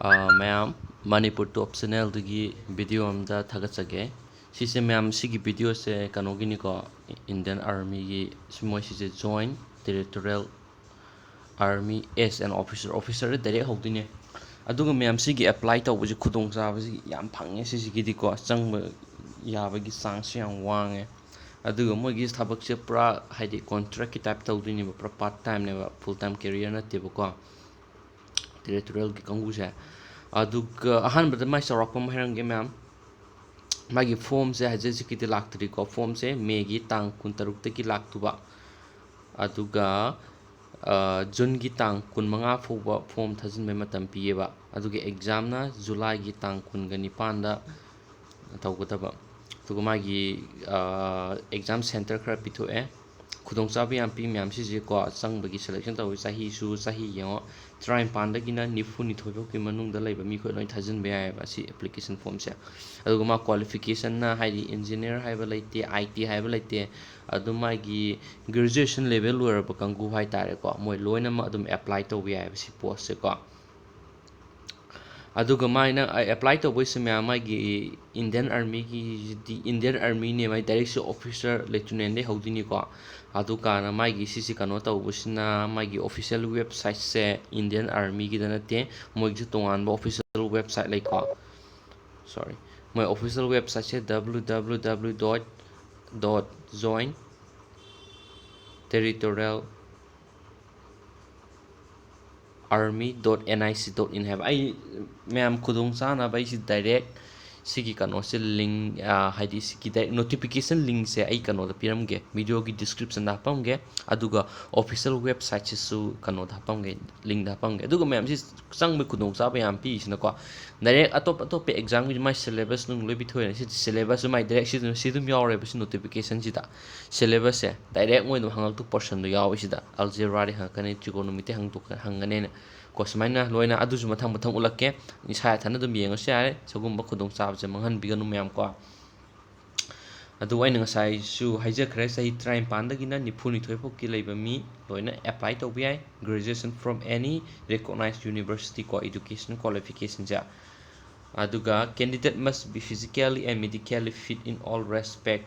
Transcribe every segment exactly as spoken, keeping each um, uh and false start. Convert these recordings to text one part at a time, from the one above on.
ꯑꯥ, ꯃꯌꯥꯝ, ꯃꯅꯤꯄꯨꯔ ꯇꯣꯞ ꯆꯦꯅꯦꯜꯗꯒꯤ ꯚꯤꯗꯤꯑꯣ ꯑꯝꯗ ꯊꯥꯒꯠꯆꯒꯦ꯫ ꯁꯤꯁꯦ ꯃꯌꯥꯝ, ꯁꯤꯒꯤ ꯚꯤꯗꯤꯑꯣꯁꯦ ꯀꯩꯅꯣꯒꯤꯅꯤꯀꯣ, Indian Armyꯒꯤ, ꯁꯤ ꯃꯣꯏ ꯁꯤꯁꯦ Joint Territorial Army as an Officer, Officerꯗ direct ꯍꯧꯗꯣꯏꯅꯦ꯫ ꯑꯗꯨꯒ ꯃꯌꯥꯝ, ꯁꯤꯒꯤ apply ꯇꯧꯕꯁꯤ ꯈꯨꯗꯣꯡꯆꯥꯕꯁꯤ ꯌꯥꯝ ꯐꯪꯉꯦ꯫ ꯁꯤꯁꯤꯒꯤꯗꯤꯀꯣ, ꯆꯪꯕ ꯌꯥꯕꯒꯤ chanceꯁꯨ ꯌꯥꯝ ꯋꯥꯡꯉꯦ꯫ ꯑꯗꯨꯒ ꯃꯣꯏꯒꯤ ꯊꯕꯛꯁꯦ ꯄꯨꯔꯥ, ꯍꯥꯏꯗꯤ, contractꯀꯤ type ꯇꯧꯗꯣꯏꯅꯦꯕ, ꯄꯨꯔꯥ part timeꯅꯦꯕ, full time career ꯅꯠꯇꯦꯕꯀꯣ꯫ Territorialꯒꯤ ꯀꯥꯡꯕꯨꯁꯦ꯫ ꯑꯗꯨꯒ ꯑꯍꯥꯟꯕꯗ ꯃꯥꯏ ꯆꯥꯎꯔꯥꯛꯄ ꯑꯃ ꯍꯥꯏꯔꯝꯒꯦ ꯃꯌꯥꯝ꯫ ꯃꯥꯒꯤ formꯁꯦ ꯍꯧꯖꯤꯛ ꯍꯧꯖꯤꯛꯀꯤꯗꯤ ꯂꯥꯛꯇ꯭ꯔꯤꯀꯣ꯫ Formꯁꯦ Mayꯒꯤ ꯇꯥꯡ ꯀꯨꯟꯇꯔꯨꯛꯇꯒꯤ ꯂꯥꯛꯇꯨꯕ꯫ ꯑꯗꯨꯒ, ꯑ, Juneꯒꯤ ꯇꯥꯡ ꯀꯨꯟꯃꯉꯥ ꯐꯥꯎꯕ form ꯊꯥꯖꯤꯟꯕꯩ ꯃꯇꯝ ꯄꯤꯌꯦꯕ꯫ ꯑꯗꯨꯒ examꯅ Julyꯒꯤ ꯇꯥꯡ ꯀꯨꯟꯒ ꯅꯤꯄꯥꯟꯗ ꯇꯧꯒꯗꯕ꯫ ꯑꯗꯨꯒ ꯃꯥꯒꯤ, ꯑ, exam centre ꯈꯔ ꯄꯤꯊꯣꯛꯑꯦ꯫ ꯈꯨꯗꯣꯡꯆꯥꯕ ꯌꯥꯝ ꯄꯤ ꯃꯌꯥꯝ ꯁꯤꯁꯦꯀꯣ꯫ ꯆꯪꯕꯒꯤ selection ꯇꯧꯕꯒꯤ ꯆꯍꯤꯁꯨ, ꯆꯍꯤ ꯌꯦꯡꯉꯣ, ꯇꯔꯥꯅꯤꯄꯥꯟꯗꯒꯤꯅ ꯅꯤꯐꯨꯅꯤꯊꯣꯏ ꯐꯥꯎꯒꯤ ꯃꯅꯨꯡꯗ ꯂꯩꯕ ꯃꯤꯈꯣꯏ ꯂꯣꯏ ꯊꯥꯖꯤꯟꯕ ꯌꯥꯏꯑꯕ ꯁꯤ application formꯁꯦ꯫ ꯑꯗꯨꯒ ꯃꯥ qualificationꯅ, ꯍꯥꯏꯗꯤ, engineer ꯍꯥꯏꯕ ꯂꯩꯇꯦ, I T ꯍꯥꯏꯕ ꯂꯩꯇꯦ, ꯑꯗꯨꯝ ꯃꯥꯒꯤ graduation level ꯂꯣꯏꯔꯕ ꯀꯥꯡꯕꯨ ꯍꯥꯏꯇꯥꯔꯦꯀꯣ, ꯃꯣꯏ ꯂꯣꯏꯅꯃꯛ ꯑꯗꯨꯝ apply ꯇꯧꯕ ꯌꯥꯏꯑꯕ ꯁꯤ postꯁꯦꯀꯣ꯫ ꯑꯗꯨꯒ ꯃꯥꯏꯅ, ꯑ, apply ꯇꯧꯕꯩꯁꯦ ꯃꯌꯥꯝ, ꯃꯥꯒꯤ Indian Armyꯒꯤꯁꯤꯗꯤ, Indian Armyꯅꯦ, ꯃꯥꯏ directꯁꯨ officer lieutenantꯗꯩ ꯍꯧꯗꯣꯏꯅꯤꯀꯣ꯫ ꯑꯗꯨꯀꯥꯟꯗ ꯃꯥꯒꯤ ꯁꯤꯁꯤ ꯀꯩꯅꯣ ꯇꯧꯕꯁꯤꯅ, ꯃꯥꯒꯤ official websiteꯁꯦ Indian Armyꯒꯤꯗ ꯅꯠꯇꯦ, ꯃꯣꯏꯒꯤꯁꯨ ꯇꯣꯉꯥꯟꯕ official website ꯂꯩꯀꯣ꯫ Sorry, ꯃꯣꯏ official websiteꯁꯦ W W W dot, dot joint territorial army dot N I C dot in ꯍꯥꯏꯕ꯫ ꯑꯩ ꯃꯌꯥꯝ ꯈꯨꯗꯣꯡ ꯆꯥꯅꯕ ꯑꯩꯁꯤ direct ꯁꯤꯒꯤ ꯀꯩꯅꯣꯁꯦ link, ꯑ, ꯍꯥꯏꯗꯤ ꯁꯤꯒꯤ direct notification linkꯁꯦ ꯑꯩ ꯀꯩꯅꯣꯗ ꯄꯤꯔꯝꯒꯦ, videoꯒꯤ descriptionꯗ ꯍꯥꯞꯄꯝꯒꯦ, ꯑꯗꯨꯒ official websiteꯁꯤꯁꯨ ꯀꯩꯅꯣꯗ ꯍꯥꯞꯄꯝꯒꯦ, linkꯗ ꯍꯥꯞꯄꯝꯒꯦ꯫ ꯑꯗꯨꯒ ꯃꯌꯥꯝꯁꯤ ꯆꯪꯕꯒꯤ ꯈꯨꯗꯣꯡꯆꯥꯕ ꯌꯥꯝ ꯄꯤꯔꯤꯁꯤꯅꯀꯣ, direct ꯑꯇꯣꯞ ꯑꯇꯣꯞꯄ examꯒꯤꯗꯤ ꯃꯥꯏ syllabus ꯅꯨꯡ ꯂꯣꯏ ꯄꯤꯊꯣꯛꯑꯦ꯫ ꯁꯤ syllabus ꯃꯥꯏ direct ꯁꯤ, ꯁꯤ ꯑꯗꯨꯝ ꯌꯥꯎꯔꯦꯕ ꯁꯤ notificationꯁꯤꯗ꯫ Syllabusꯁꯦ direct ꯃꯣꯏ ꯑꯗꯨꯝ ꯍꯪꯉꯛꯇꯨ portionꯗꯣ ꯌꯥꯎꯋꯦ ꯁꯤꯗ꯫ Algebraꯗꯤ ꯍꯪꯉꯛꯀꯅꯤ, trigonometry ꯍꯪꯗꯣꯛ-, ꯍꯪꯒꯅꯦꯅ ꯀꯣ, ꯁꯨꯃꯥꯏꯅ ꯂꯣꯏꯅ꯫ ꯑꯗꯨꯁꯨ ꯃꯊꯪ ꯃꯊꯪ ꯎꯠꯂꯛꯀꯦ, ꯏꯁꯥ ꯏꯊꯟꯗ ꯑꯗꯨꯝ ꯌꯦꯡꯉꯁꯨ ꯌꯥꯔꯦ꯫ ꯁꯤꯒꯨꯝꯕ ꯈꯨꯗꯣꯡꯆꯥꯕꯁꯦ ꯃꯥꯡꯍꯟꯕꯤꯒꯅꯨ ꯃꯌꯥꯝ ꯀꯣ꯫ ꯑꯗꯨ ꯑꯩꯅ ꯉꯁꯥꯏꯁꯨ ꯍꯥꯏꯖꯈ꯭ꯔꯦ, ꯆꯍꯤ ꯇꯔꯥꯅꯤꯄꯥꯟꯗꯒꯤꯅ ꯅꯤꯐꯨꯅꯤꯊꯣꯏ ꯐꯥꯎꯀꯤ ꯂꯩꯕ ꯃꯤ ꯂꯣꯏꯅ apply ꯇꯧꯕ ꯌꯥꯏ꯫ Graduation from any recognized university ꯀꯣ, educational qualificationꯁꯦ꯫ ꯑꯗꯨꯒ candidate must be physically and medically fit in all respect꯫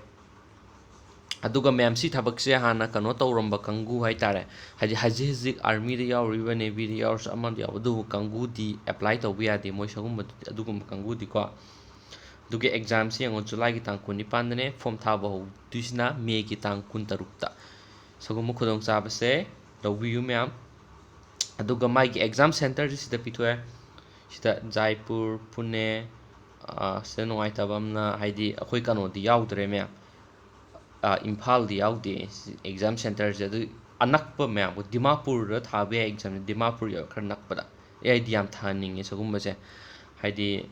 ꯑꯗꯨꯒ ꯃꯌꯥꯝ, ꯁꯤ ꯊꯕꯛꯁꯦ ꯍꯥꯟꯅ ꯀꯩꯅꯣ ꯇꯧꯔꯝꯕ ꯀꯥꯡꯕꯨ ꯍꯥꯏꯇꯥꯔꯦ, ꯍꯥꯏꯗꯤ ꯍꯧꯖꯤꯛ ꯍꯧꯖꯤꯛ armyꯗ ꯌꯥꯎꯔꯤꯕ, navyꯗ ꯌꯥꯎꯔꯁꯨ, ꯑꯃꯗ ꯌꯥꯎꯕ, ꯑꯗꯨꯕꯨ ꯀꯥꯡꯕꯨꯗꯤ apply ꯇꯧꯕ ꯌꯥꯗꯦ ꯃꯣꯏ ꯁꯒꯨꯝꯕ, ꯑꯗꯨꯒꯨꯝꯕ ꯀꯥꯡꯕꯨꯗꯤꯀꯣ꯫ ꯑꯗꯨꯒ examꯁꯦ ꯌꯦꯡꯉꯣ, Julyꯒꯤ ꯇꯥꯡ ꯀꯨꯟꯅꯤꯄꯥꯟꯗꯅꯦ꯫ Form ꯊꯥꯕ ꯍꯧꯗꯣꯏꯁꯤꯅ Mayꯒꯤ ꯇꯥꯡ ꯀꯨꯟꯇꯔꯨꯛꯇ꯫ ꯁꯤꯒꯨꯝꯕ ꯈꯨꯗꯣꯡꯆꯥꯕꯁꯦ ꯂꯧꯕꯤꯌꯨ ꯃꯌꯥꯝ꯫ ꯑꯗꯨꯒ ꯃꯥꯒꯤ exam centreꯁꯦ ꯁꯤꯗ ꯄꯤꯊꯣꯛꯑꯦ꯫ ꯁꯤꯗ ꯖꯥꯏꯄꯨꯔ, ꯄꯨꯅꯦ, ꯑꯥ, ꯁꯤꯗ ꯅꯨꯡꯉꯥꯏꯇꯕ ꯑꯃꯅ, ꯍꯥꯏꯗꯤ, ꯑꯩꯈꯣꯏ ꯀꯩꯅꯣꯗꯤ ꯌꯥꯎꯗ꯭ꯔꯦ ꯃꯌꯥꯝ, ꯑꯥ, ꯏꯝꯐꯥꯜꯗꯤ ꯌꯥꯎꯗꯦ exam centreꯁꯦ꯫ ꯑꯗꯨ ꯑꯅꯛꯄ ꯃꯌꯥꯝ, ꯗꯤꯃꯥꯄꯨꯔꯗ ꯊꯥꯕ ꯌꯥꯏ examꯁꯦ, ꯗꯤꯃꯥꯄꯨꯔ ꯌꯧ-, ꯈꯔ ꯅꯛꯄꯗ꯫ ꯑꯦ, ꯑꯩꯗꯤ ꯌꯥꯝ ꯊꯥꯍꯟꯅꯤꯡꯉꯦ ꯁꯒꯨꯝꯕꯁꯦ, ꯍꯥꯏꯗꯤ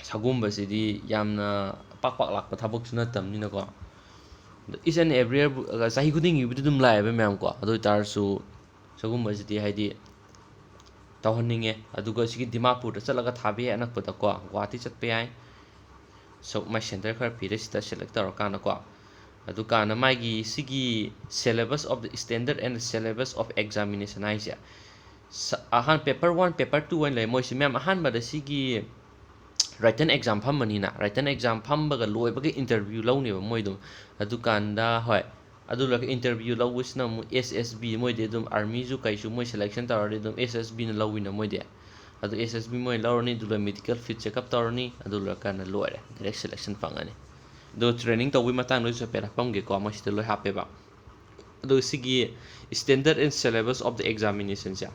ꯁꯒꯨꯝꯕꯁꯤꯗꯤ ꯌꯥꯝꯅ ꯄꯥꯛ ꯄꯥꯛ ꯂꯥꯛꯄ ꯊꯕꯛꯁꯨ ꯅꯠꯇꯕꯅꯤꯅꯀꯣ꯫ ꯑꯗꯣ each and every year ꯆꯍꯤ ꯈꯨꯗꯤꯡꯒꯤꯕꯨꯗꯤ ꯑꯗꯨꯝ ꯂꯥꯛꯑꯦꯕ ꯃꯌꯥꯝ ꯀꯣ, ꯑꯗꯨ ꯑꯣꯏꯇꯥꯔꯁꯨ ꯁꯒꯨꯝꯕꯁꯤꯗꯤ ꯍꯥꯏꯗꯤ ꯇꯧꯍꯟꯅꯤꯡꯉꯦ꯫ ꯑꯗꯨꯒ ꯁꯤꯒꯤ ꯗꯤꯃꯥꯄꯨꯔꯗ ꯆꯠꯂꯒ ꯊꯥꯕ ꯌꯥꯏ, ꯑꯅꯛꯄꯗꯀꯣ, ꯒꯨꯍꯥꯇꯤ ꯆꯠꯄ ꯌꯥꯏ꯫ So ꯃꯥꯏ center ꯈꯔ ꯄꯤꯔꯦ ꯁꯤꯗ select ꯇꯧꯔꯀꯥꯟꯗꯀꯣ꯫ ꯑꯗꯨꯀꯥꯟꯗ ꯃꯥꯒꯤ ꯁꯤꯒꯤ syllabus of the standard and syllabus of examination ꯍꯥꯏꯁꯦ, ꯁ-, ꯑꯍꯥꯟ paper one, paper two ꯑꯣꯏꯅ ꯂꯩ꯫ ꯃꯣꯏꯁꯤ ꯃꯌꯥꯝ ꯑꯍꯥꯟꯕꯗ ꯁꯤꯒꯤ written exam ꯐꯝꯕꯅꯤꯅ, written exam ꯐꯝꯕꯒ ꯂꯣꯏꯕꯒ interview ꯂꯧꯅꯦꯕ ꯃꯣꯏ ꯑꯗꯨꯝ꯫ ꯑꯗꯨꯀꯥꯟꯗ, ꯍꯣꯏ, ꯑꯗꯨ ꯂꯣꯏꯔꯒ interview ꯂꯧꯕꯁꯤꯅ ꯑꯃꯨꯛ S S B, ꯃꯣꯏꯗꯤ ꯑꯗꯨꯝ armyꯁꯨ ꯀꯩꯁꯨ ꯃꯣꯏ selection ꯇꯧꯔꯗꯤ ꯑꯗꯨꯝ S S Bꯅ ꯂꯧꯋꯤꯅ ꯃꯣꯏꯗꯤ꯫ ꯑꯗꯨ S S B ꯃꯣꯏ ꯂꯧꯔꯅꯤ, ꯑꯗꯨ ꯂꯣꯏꯔ medical fit checkup ꯇꯧꯔꯅꯤ, ꯑꯗꯨ ꯂꯣꯏꯔꯀꯥꯟꯗ ꯂꯣꯏꯔꯦ, direct selection ꯐꯪꯉꯅꯤ꯫ ꯑꯗꯣ training ꯇꯧꯕꯒꯤ ꯃꯇꯥꯡꯗꯁꯨ ꯍꯥꯏꯐꯦꯠ ꯍꯥꯞꯄꯝꯒꯦꯀꯣ, ꯃꯣꯏ ꯁꯤꯗ ꯂꯣꯏ ꯍꯥꯞꯄꯦꯕ꯫ ꯑꯗꯣ ꯁꯤꯒꯤ standard and syllabus of the examinationꯁꯦ,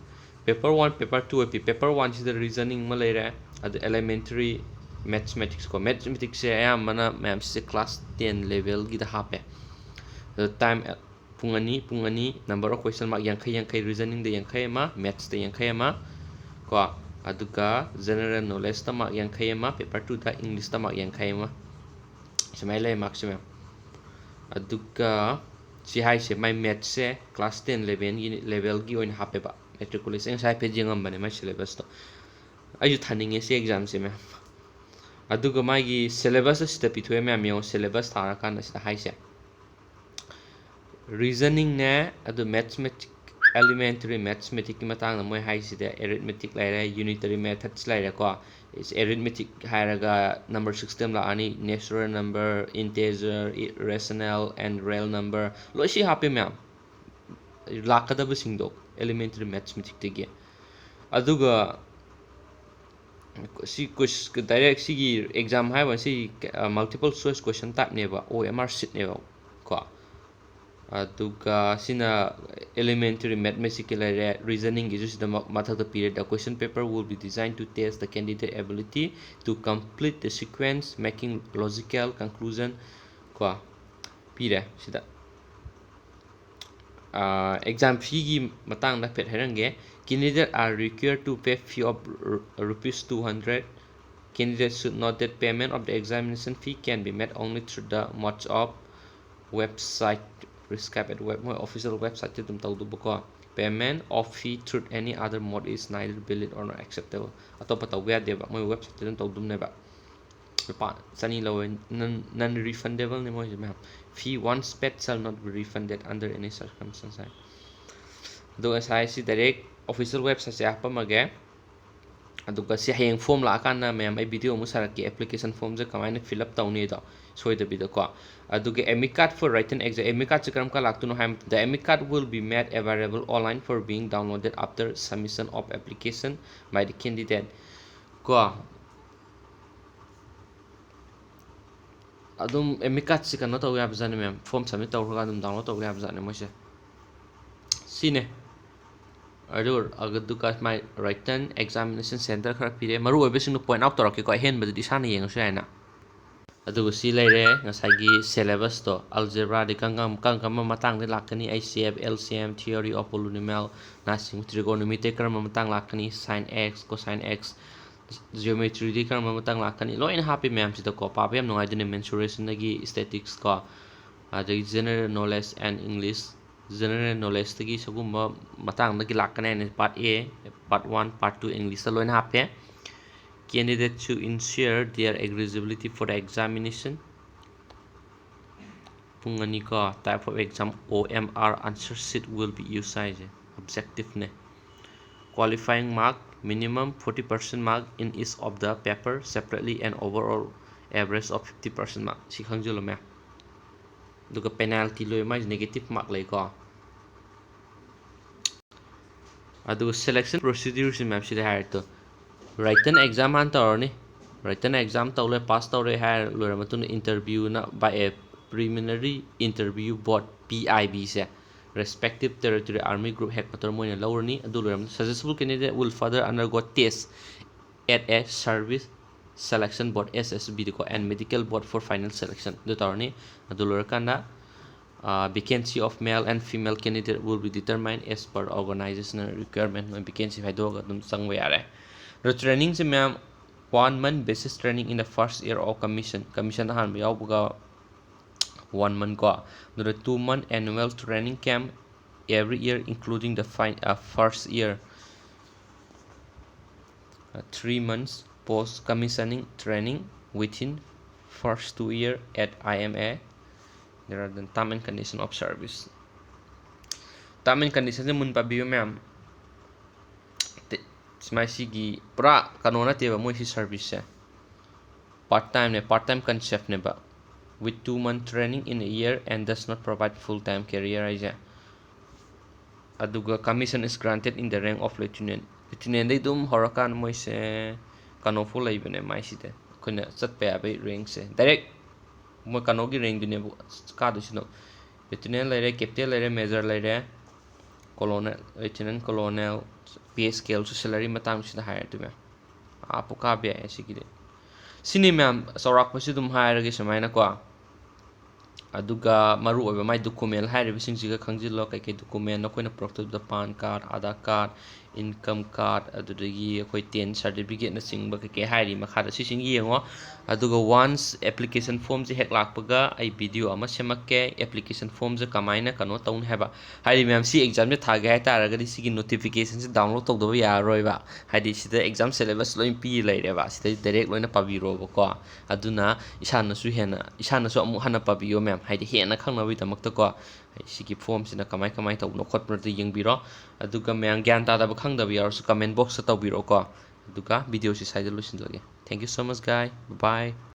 paper one, paper two ꯑꯣꯏ ꯄꯤ꯫ Paper oneꯁꯤꯗ reasoning ꯑꯃ ꯂꯩꯔꯦ, ꯑꯗ elementary mathematics ꯀꯣ, mathematicsꯁꯦ ꯑꯌꯥꯝꯕꯅ ꯃꯌꯥꯝꯁꯦ class ten levelꯒꯤꯗ ꯍꯥꯞꯄꯦ꯫ ꯑꯗꯣ time, ꯄꯨꯡ ꯑꯅꯤ, ꯄꯨꯡ ꯑꯅꯤ, number of question mark ꯌꯥꯡꯈꯩ, ꯌꯥꯡꯈꯩ, reasoningꯗ ꯌꯥꯡꯈꯩ ꯑꯃ, mathsꯇ ꯌꯥꯡꯈꯩ ꯑꯃ ꯀꯣ, ꯑꯗꯨꯒ general knowledgeꯇ mark ꯌꯥꯡꯈꯩ ꯑꯃ, paper twoꯗ Englishꯇ mark ꯌꯥꯡꯈꯩ ꯑꯃ, ꯁꯨꯃꯥꯏꯅ ꯂꯩ markꯁꯦ ꯃꯌꯥꯝ꯫ ꯑꯗꯨꯒ ꯁꯤ ꯍꯥꯏꯁꯦ ꯃꯥꯏ mathsꯁꯦ class ten levelꯒꯤ, levelꯒꯤ ꯑꯣꯏꯅ ꯍꯥꯞꯄꯦꯕ꯫ Matriculation ꯉꯁꯥꯏ ꯍꯥꯏꯐꯦꯠ ꯌꯦꯡꯉꯝꯕꯅꯦ ꯃꯥꯏ syllabusꯇꯣ꯫ ꯑꯩꯁꯨ ꯊꯥꯅꯤꯡꯉꯦ ꯁꯤ examꯁꯦ ꯃꯌꯥꯝ꯫ ꯑꯗꯨꯒ ꯃꯥꯒꯤ syllabus ꯑꯁꯤꯗ ꯄꯤꯊꯣꯛꯑꯦ ꯃꯌꯥꯝ, ꯌꯦꯡꯉꯣ, syllabus ꯊꯥꯔꯀꯥꯟꯗ ꯁꯤꯗ ꯍꯥꯏꯁꯦ꯫ Reasoningꯅꯦ, ꯑꯗꯨ mathematics, elementary mathematicsꯀꯤ ꯃꯇꯥꯡꯗ ꯃꯣꯏ ꯍꯥꯏꯁꯤꯗ arithmetic ꯂꯩꯔꯦ, unitary methods ꯂꯩꯔꯦꯀꯣ꯫ Arithmetic ꯍꯥꯏꯔꯒ number system ꯂꯥꯛꯑꯅꯤ, natural number, integer, rational and real number, ꯂꯣꯏ ꯁꯤ ꯍꯥꯞꯄꯦ ꯃꯌꯥꯝ, ꯂꯥꯛꯀꯗꯕꯁꯤꯡꯗꯣ elementary mathematicsꯇꯒꯤ꯫ ꯑꯗꯨꯒ ꯁꯤ ꯀꯣꯏꯁ-, direct ꯁꯤꯒꯤ exam ꯍꯥꯏꯕ ꯁꯤ multiple choice question typeꯅꯦꯕ, OMR sheetꯅꯦꯕ ꯀꯣ꯫ ꯑꯗꯨꯒ ꯁꯤꯅ elementary mathematicsꯀꯤ ꯂꯩꯔꯦ, reasoningꯒꯤꯁꯨ ꯁꯤꯗ ꯃ-, ꯃꯊꯛꯇ ꯄꯤꯔꯦ, "The question paper will be designed to test the candidate ability to complete the sequence, making logical conclusion" ꯀꯣ, ꯄꯤꯔꯦ ꯁꯤꯗ꯫ ꯑꯥ, exam feeꯒꯤ ꯃꯇꯥꯡꯗ ꯍꯥꯏꯐꯦꯠ ꯍꯥꯏꯔꯝꯒꯦ꯫ Candidate are required to pay fee of ru-, rupees two hundred. Candidates should note that payment of the examination fee can be made only through the mode of website prescribed at web, ꯃꯣꯏ official websiteꯇ ꯑꯗꯨꯝ ꯇꯧꯗꯧꯕꯀꯣ꯫ Payment of fee through any other mode is neither valid or not acceptable. ꯑꯇꯣꯞꯄ ꯇꯧꯕ ꯌꯥꯗꯦꯕ, ꯃꯣꯏ websiteꯇ ꯑꯗꯨꯝ ꯇꯧꯗꯧꯅꯦꯕ꯫ ꯂꯨꯄꯥ ꯆꯅꯤ ꯂꯧꯋꯦ, non, non-refundableꯅꯦ ꯃꯣꯏꯁꯦ ꯃꯌꯥꯝ꯫ Fee once paid shall not be refunded under any circumstance ꯍꯥꯏ꯫ ꯑꯗꯣ ꯉꯁꯥꯏ ꯁꯤ direct official websiteꯁꯦ ꯍꯥꯞꯄꯝꯃꯒꯦ꯫ ꯑꯗꯨꯒ ꯁꯤ ꯍꯌꯦꯡ form ꯂꯥꯛꯑꯀꯥꯟꯗ ꯃꯌꯥꯝ ꯑꯩ video ꯑꯃꯨꯛ ꯁꯥꯔꯛꯀꯦ, application formꯁꯦ ꯀꯃꯥꯏꯅ fill up ꯇꯧꯅꯤꯗꯣ ꯁꯣꯏꯗꯕꯤꯗꯀꯣ꯫ ꯑꯗꯨꯒ admit card for written exam, admit cardꯁꯦ ꯀꯔꯝ ꯀꯥꯟ ꯂꯥꯛꯇꯣꯏꯅꯣ ꯍꯥꯏꯕ ꯃꯇꯝꯗ, admit card will be made available online for being downloaded after submission of application by the candidate ꯀꯣ꯫ ꯑꯗꯨꯝ admit cardꯁꯤ ꯀꯩꯅꯣ ꯇꯧ ꯌꯥꯕꯖꯥꯠꯅꯤ ꯃꯌꯥꯝ, form submit ꯇꯧꯈ꯭ꯔꯒ ꯑꯗꯨꯝ download ꯇꯧ ꯌꯥꯕꯖꯥꯠꯅꯤ ꯃꯣꯏꯁꯦ꯫ ꯁꯤꯅꯦ꯫ ꯑꯗꯨ, ꯑꯗꯨꯒ ꯃꯥꯏ written examination center ꯈꯔ ꯄꯤꯔꯦ꯫ ꯃꯔꯨ ꯑꯣꯏꯕꯁꯤꯡꯗꯣ point out ꯇꯧꯔꯛꯀꯦꯀꯣ, ꯑꯍꯦꯟꯕꯗꯨꯗꯤ ꯏꯁꯥꯅ ꯌꯦꯡꯉꯁꯨ ꯌꯥꯏꯅ꯫ ꯑꯗꯨꯒ ꯁꯤ ꯂꯩꯔꯦ ꯉꯁꯥꯏꯒꯤ syllabusꯇꯣ, algebraꯗꯤ ꯀꯔꯝ ꯀꯔꯝ, ꯀꯔꯝ ꯀꯔꯝꯕ ꯃꯇꯥꯡꯗ ꯂꯥꯛꯀꯅꯤ, H C F, L C M, theory of polynomial, ꯅ ꯆꯤꯡꯕ trigonometry ꯀꯔꯝꯕ ꯃꯇꯥꯡ ꯂꯥꯛꯀꯅꯤ, sine x, cosine x, geometryꯗꯤ ꯀꯔꯝꯕ ꯃꯇꯥꯡ ꯂꯥꯛꯀꯅꯤ, ꯂꯣꯏꯅ ꯍꯥꯞꯄꯤ ꯃꯌꯥꯝꯁꯤꯗꯀꯣ꯫ ꯄꯥꯕ ꯌꯥꯝ ꯅꯨꯡꯉꯥꯏꯗꯣꯏꯅꯦ, mensurationꯗꯒꯤ statistics ꯀꯣ, ꯑꯗꯒꯤ general knowledge and English, general knowledgeꯇꯒꯤ ꯁꯤꯒꯨꯝꯕ ꯃꯇꯥꯡꯗꯒꯤ ꯂꯥꯛꯀꯅꯤ ꯍꯥꯏꯅ part A, part one, part two Englishꯇ ꯂꯣꯏꯅ ꯍꯥꯞꯄꯦ꯫ Candidate to ensure their eligibility for the examination. ꯄꯨꯡ ꯑꯅꯤ ꯀꯣ, type of exam, O M R answer sheet will be used ꯍꯥꯏꯁꯦ objective ꯅꯦ꯫ Qualifying mark, minimum forty percent mark in each of the paper separately and overall average of fifty percent mark. ꯁꯤ ꯈꯪꯖꯤꯜꯂꯣ ꯃꯌꯥꯝ꯫ ꯑꯗꯨꯒ penalty ꯂꯣꯏ ꯃꯥꯏꯁꯦ negative mark ꯂꯩꯀꯣ꯫ ꯑꯗꯨꯒ selection procedure ꯁꯤ ꯃꯌꯥꯝ ꯁꯤꯗ ꯍꯥꯏꯔꯦ ꯇꯣ꯫ Written exam ꯍꯥꯟꯅ ꯇꯧꯔꯅꯤ꯫ Written exam ꯇꯧ ꯂꯣꯏ, pass ꯇꯧꯔꯦ ꯍꯥꯏꯔ ꯂꯣꯏꯔ ꯃꯇꯨꯡꯗ interview ꯅ by a preliminary interview board, P I B say, respective territory army group headquarter ꯃꯣꯏꯅ ꯂꯧꯔꯅꯤ꯫ ꯑꯗꯨ ꯂꯣꯏꯔ ꯃꯇꯨꯡꯗ successful candidate will further undergo test at a service selection board, S S B ꯗꯀꯣ, and medical board for final selection ꯑꯗꯨ ꯇꯧꯔꯅꯤ꯫ ꯑꯗꯨ ꯂꯣꯏꯔꯀꯥꯟꯗ, vacancy of male and female candidate will be determined as per organizational requirement. ꯃꯣꯏ vacancy ꯈꯥꯏꯗꯣꯛꯑꯒ ꯑꯗꯨꯝ ꯆꯪꯕ ꯌꯥꯔꯦ꯫ ꯑꯗꯣ training ꯁꯦ ꯃꯌꯥꯝ one month basic training in the first year of commission, commission ꯑꯍꯥꯟꯕ ꯌꯥꯎꯕꯒ one month ꯀꯣ꯫ ꯑꯗꯨꯒ two month annual training camp every year including the fi- uh, first year. Uh, three months post commissioning training within first two year at I M A. There are the term and condition of service. Term and condition ꯁꯦ ꯃꯨꯟ ꯄꯥꯕꯤꯌꯨ ꯃꯌꯥꯝ꯫ ꯁꯨꯃꯥꯏ ꯁꯤꯒꯤ ꯄꯨꯔꯥ ꯀꯩꯅꯣ ꯅꯠꯇꯦꯕ ꯃꯣꯏ ꯁꯤ service ꯁꯦ꯫ Part time ꯅꯦ, part time concept ꯅꯦꯕ꯫ With two month training in a year and does not provide full time career ꯍꯥꯏꯁꯦ꯫ ꯑꯗꯨꯒ commission is granted in the rank of lieutenant꯫ Lieutenant ꯗꯩ ꯑꯗꯨꯝ ꯍꯧꯔꯀꯥꯟꯗ ꯃꯣꯏꯁꯦ ꯀꯩꯅꯣ ꯐꯥꯎ ꯂꯩꯕꯅꯦ ꯃꯥꯏꯁꯤꯗ꯫ ꯑꯩꯈꯣꯏꯅ ꯆꯠꯄ ꯌꯥꯕꯒꯤ rank ꯁꯦ꯫ Direct ꯃꯣꯏ ꯀꯩꯅꯣꯒꯤ rank ꯗꯨꯅꯦꯕ ꯀꯥꯗꯣꯏꯁꯤꯅ꯫ Lieutenant ꯂꯩꯔꯦ, captain ꯂꯩꯔꯦ, major ꯂꯩꯔꯦ, colonel, lieutenant colonel, pay scale ꯁꯨ salary ꯃꯇꯥꯡꯁꯤꯗ ꯍꯥꯏꯔꯦ ꯑꯗꯨ ꯃꯌꯥꯝ꯫ ꯑꯥ ꯄꯨꯀꯥꯕ ꯌꯥꯏ ꯑꯁꯤꯒꯤꯗꯤ꯫ ꯁꯤꯅꯤ ꯃꯌꯥꯝ, ꯆꯥꯎꯔꯥꯛꯄꯁꯤ ꯑꯗꯨꯝ ꯍꯥꯏꯔꯒꯦ ꯁꯨꯃꯥꯏꯅꯀꯣ꯫ ꯑꯗꯨꯒ ꯃꯔꯨ ꯑꯣꯏꯕ ꯃꯥꯏ document ꯍꯥꯏꯔꯤꯕꯁꯤꯡꯁꯤꯒ ꯈꯪꯖꯤꯜꯂꯣ꯫ ꯀꯩꯀꯩ document ꯅꯣ ꯑꯩꯈꯣꯏꯅ ꯄꯨꯔꯛꯇꯣꯏꯕꯗ? PAN card, Aadhaar card, income card, ꯑꯗꯨꯗꯒꯤ ꯑꯩꯈꯣꯏ ten certificate ꯅꯆꯤꯡꯕ ꯀꯩꯀꯩ ꯍꯥꯏꯔꯤ ꯃꯈꯥꯗ, ꯁꯤꯁꯤꯡ ꯌꯦꯡꯉꯣ꯫ ꯑꯗꯨꯒ once application form ꯁꯦ ꯍꯦꯛ ꯂꯥꯛꯄꯒ ꯑꯩ video ꯑꯃ ꯁꯦꯝꯃꯛꯀꯦ, application form ꯁꯦ ꯀꯃꯥꯏꯅ ꯀꯩꯅꯣ ꯇꯧꯅꯤ ꯍꯥꯏꯕ꯫ ꯍꯥꯏꯗꯤ ꯃꯌꯥꯝ, ꯁꯤ exam ꯁꯦ ꯊꯥꯒꯦ ꯍꯥꯏ ꯇꯥꯔꯒꯗꯤ ꯁꯤꯒꯤ notification ꯁꯦ download ꯇꯧꯗꯕ ꯌꯥꯔꯔꯣꯏꯕ꯫ ꯍꯥꯏꯗꯤ ꯁꯤꯗ exam syllabus ꯂꯣꯏ ꯄꯤ ꯂꯩꯔꯦꯕ, ꯁꯤꯗꯩ direct ꯂꯣꯏꯅ ꯄꯥꯕꯤꯔꯣꯕꯀꯣ꯫ ꯑꯗꯨꯅ ꯏꯁꯥꯅꯁꯨ ꯍꯦꯟꯅ, ꯏꯁꯥꯅꯁꯨ ꯑꯃꯨꯛ ꯍꯟꯅ ꯄꯥꯕꯤꯌꯣ ꯃꯌꯥꯝ, ꯍꯥꯏꯗꯤ ꯍꯦꯟꯅ ꯈꯪꯅꯕꯒꯤꯗꯃꯛꯇꯀꯣ꯫ ꯁꯤꯒꯤ form ꯁꯤꯅ ꯀꯃꯥꯏ ꯀꯃꯥꯏ ꯇꯧꯕꯅꯣ ꯈꯣꯠꯄꯅꯣꯗꯣ ꯌꯦꯡꯕꯤꯔꯣ꯫ ꯑꯗꯨꯒ ꯃꯌꯥꯝ ꯒ꯭ꯌꯥꯟ ꯇꯥꯗꯕ ꯈꯪꯗꯕ ꯌꯥꯎꯔꯁꯨ comment box ꯇ ꯇꯧꯕꯤꯔꯛꯑꯣꯀꯣ꯫ ꯑꯗꯨꯒ video ꯁꯤ ꯁ꯭ꯋꯥꯏꯗ ꯂꯣꯏꯁꯤꯟꯖꯔꯒꯦ꯫ Thank you so much, guy. Bye bye.